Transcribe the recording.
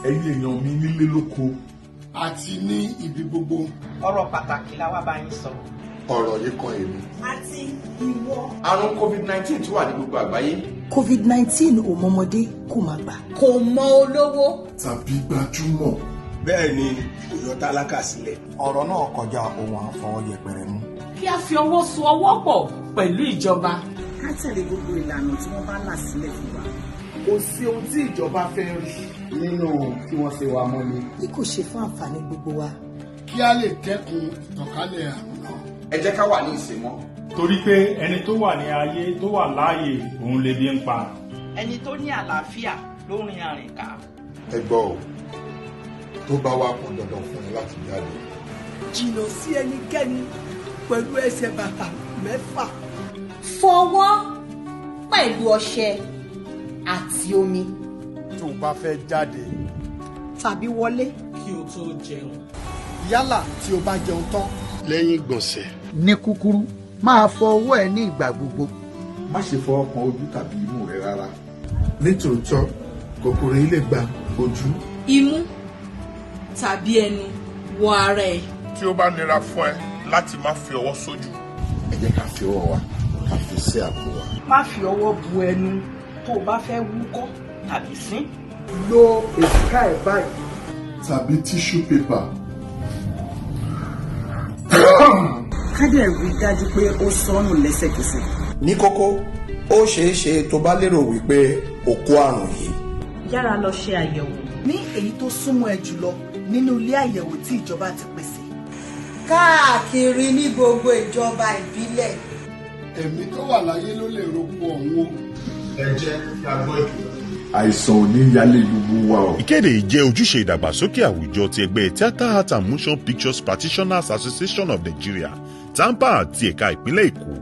Ẹ̀yin èèyàn mi nílé lóko. Àti ní ibi gbogbo. Ọ̀rọ̀ pàtàkì la wá bá yín sọ. Ọ̀rọ̀ yìí kan èmi. Àti ìwọ. Àrùn COVID-19 tó wà ní gbogbo àgbáyé. COVID-19 ò mọmọdé kò má gbà. Kò mọ olówó. Tàbí gbajúmọ̀. Bẹ́ẹ̀ ni kò yọ tálákà sílẹ̀. Ọ̀rọ̀ náà kọjá ohun à ń fọwọ́ yẹpẹrẹ mú. Kí a fi ọwọ́ so ọwọ́ pọ̀ pẹ̀lú ìjọba. Ká tẹ̀lé gbogbo ìlànà tí wọ́n bá là sílẹ̀ fún wa. Kò sí ohun tí ìjọba fẹ́ rí nínú kí wọ́n ṣe wa mọ́lé. Bí kò ṣe fún àǹfààní gbogbo wa. Kí a lè dẹ́kun ìtànkálẹ̀ àrùn náà. Ẹ jẹ́ ká wà ní ìsìnmọ́. Torí pé ẹni tó wà ní ayé tó wà láàyè òun lebi ń pa. Ẹni tó ní àlàáfíà ló rin àrìnká. Ẹ gbọ́ o, tó bá wá pọn dandan fún ẹ láti jáde. Jìnnà sí ẹnikẹ́ni pẹ̀lú ẹsẹ̀ bàtà 6. Fọwọ́ pẹ̀lú ọṣẹ àti omi. Tó o bá fẹ́ jáde. Tàbí wọlé. Kí o tó jẹun. Yálà tí o bá jẹun tán. Lẹ́yìn ìgbọ̀nsẹ̀. Ní kúkúrú, máa fọ ọwọ́ ẹ ní ìgbà gbogbo. Má ṣe fọwọ́ kan ojú tàbí imú rẹ rárá. Nítòótọ́, kòkòrò yìí lè gba ojú, imú tàbí ẹnu wọ ara ẹ. Tí ó bá nira fún ẹ láti má fi ọwọ́ sójú. Ẹ jẹ́ ká fi ọwọ́ wa ká fi sí àpò wa. Má fi ọwọ́ bu ẹnu tó o bá fẹ́ wúkọ́ tàbí sín. Lo èjìká ẹ báyìí. Tàbí tissue paper. Ká dẹ̀ rí i dájú pé ó sọnù lẹ́sẹ̀kẹsẹ̀. Ní kókó, ó ṣeé ṣe tó bá lérò wípé o kó àrùn yìí. Yára lọ ṣe àyẹ̀wò. Ní èyí tó súnmọ́ ẹ jùlọ nínú ilé àyẹ̀wò tí ìjọba ti pèsè. Káàkiri ní gbogbo ìjọba ìbílẹ̀. Ẹ̀mí tó wà láyé ló lè roko ọ̀hún o. Ẹ jẹ́ kí a gbọ́ ìkìlọ̀. Àìsàn ò ní yálé gbogbo wa o. Ìkéde yìí jẹ́ ojúṣe ìdàgbàsókè àwùjọ ti ẹgbẹ́ Theatre Art and Motion Pictures Practitioners Association of Nigeria, TAMPAN, àti ẹ̀ka ìpínlẹ̀ Èkó.